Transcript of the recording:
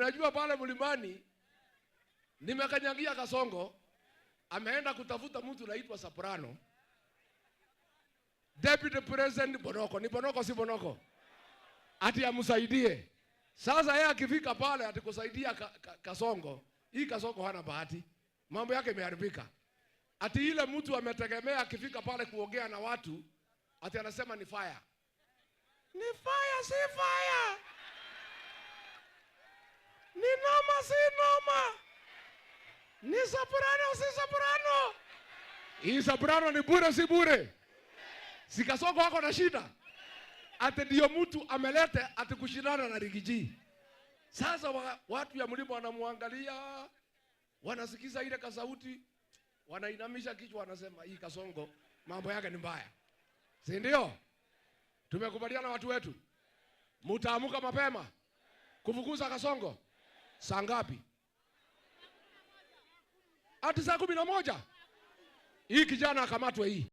Unajua pale mlimani nimekanyagia Kasongo ameenda kutafuta mtu naitwa Soprano. Deputy President Bonoko, ni Bonoko si Bonoko? Ati amsaidie. Sasa yeye akifika pale ati kusaidia Kasongo, hii Kasongo hana bahati. Mambo yake imeharibika. Ati ile mtu ametegemea akifika pale kuongea na watu, ati anasema ni fire. Ni fire si fire. Ni noma si noma. Ni soprano si soprano. Hii soprano ni bure si bure. Si Kasongo wako na shida. Ati ndio mtu amelete ati kushindana na Riggy G. Sasa watu ya mlima wanamuangalia, wanasikiza ile kasauti, wanainamisha kichwa, wanasema hii Kasongo mambo yake ni mbaya. Si ndio? Tumekubaliana watu wetu. Mutaamuka mapema kufukuza Kasongo saa ngapi? Ati saa 11. Hii kijana akamatwe hii.